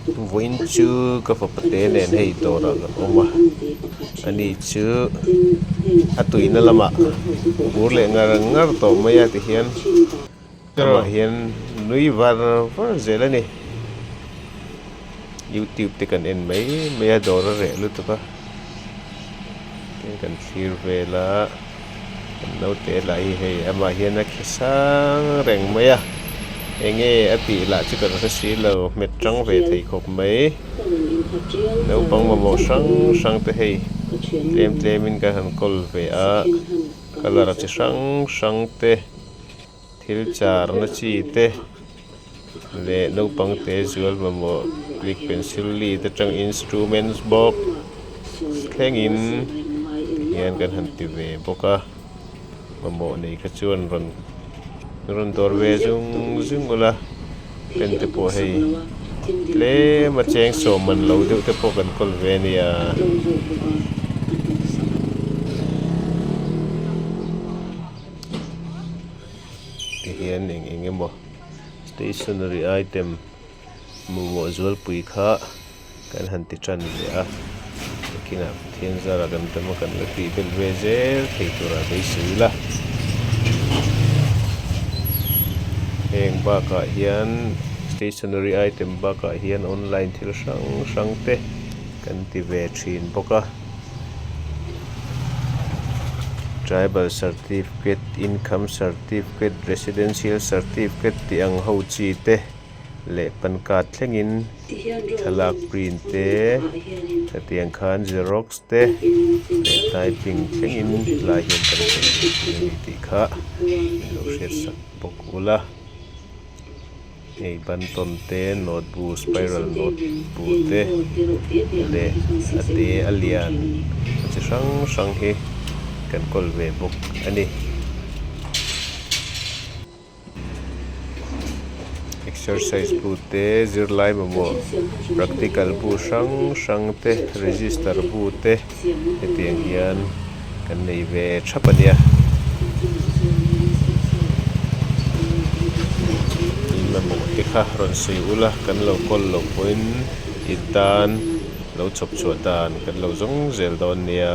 Vawiin chu ka fapa te nen hei dawrah kan awm a ani chu a tuina lamah bur leh ngar ngar tawh mai a tihian amah hian nui var var zel a ni youtube te kan en mai mai a dawr a reh lutuk a tin kan thlir vel a. Kan naute lah hi hei amah hian a khi sang reng mai a enge a tih lah chu kan hre si lo hmet tang ve thei khawp mai naupang mamawh hrang hrang te hei tlem tlem in kan han kawl ve a colour chi hrang hrang te thil char na chi te leh naupang te zual mamawh click pencil lead atang instruments box thlengin tihian kan han ti ve bawk a mamawh nei kha chuan rawn rawn dawr ve zung zung ula pen te pawh hei tlem a cheng sawm man lo deuh te pawh kan kawl ve a nia. Tihian eng eng emaw stationery item mamawh zualpui kha kan han ti tan leh a nakinah Pathian zara kan tam a kan la tih belh ve zel thei tura beisei ila heng bakah hian stationery item bakah hian online thil hrang hrang te kan ti ve thin bawk a. Tribal certificate, income certificate, residential certificate tih ang ho chi te leh pan card thlengin thlalak print te hetiang khan xerox te leh typing thlengin helai hian kan hmu thei a ni tih kha min lo hriat sak bawk ula. Hei bantawn te note bu spiral note bu te leh a te a lian a chi hrang hrang hi kan kawl ve bawk a ni. Exercise bu te zirlai mamawh practical bu hrang hrang te register bu te hetiang hian kan nei ve thap a nia. In mamawh te kha rawn sawi ula kan lo kawl loh pawhin in tan lo chhawp chhuah dan kan lo zawng zel dawn nia.